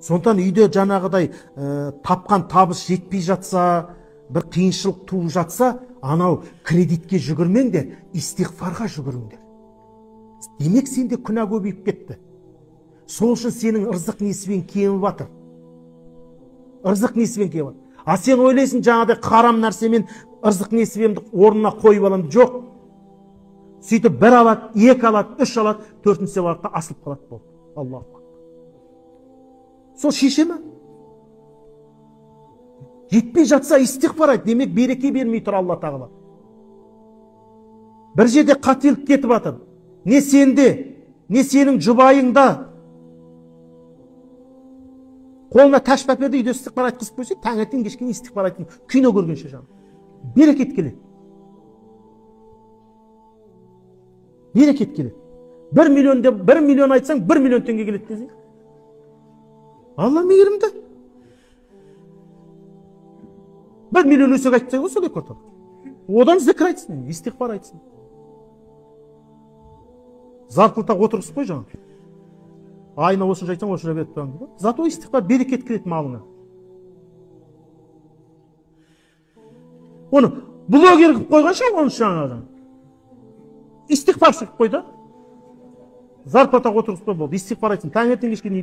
Сондықтан үйде жаңағыдай тапқан табыс жетпей жатса, бір қиыншылық туып жатса, анау кредитке жүгірмеңдер, истиғфарға жүгіріңдер. Демек сенде күнә көбейіп кетті. Сол үшін сенің ырзық несібең кеміп жатыр. Ырзық несібең кеміп жатыр. А сен ойлайсың жаңағыдай харам нәрсемен ырзық несібемді орнына қойып аламын. Жоқ. Сөйтіп бір алады, екі алады, үш алады, төртіншісі барады да асылып қалады болды. Аллаху акбар. Сол шеше ме? Жетпей жатса истиғфар айт, демек береке бермей тұр Алла тағала. Бір жерде қателік кетіп жатыр. Не сенде, не сенің жұбайыңда. Қолына тәшпә берді, үйде истиғфар айтқызып қойса, таңертең кешке истиғфар айтсын, кино көргенше жаңа. Берекет келеді. Берекет келеді. 1 миллион деп 1 миллион айтсаң, 1 миллион теңге келеді десең. Алла мейірімді. 1 миллион өсек айтса ғой солай көрді. Одан зікір айтсын, истиғфар айтсын. Зарплата отырғызып қой жаңа. Айына осынша айтсаң, осынша беріп тұрамын дейді. Зато истиғфар берекет кіреді малыңа. Оны блогер қылып қойғанша, оны жаңағы. Истиғфар шығып қой да. Зарплата отырғызып қой болды. Истиғфар айтсын, таңертең кешке.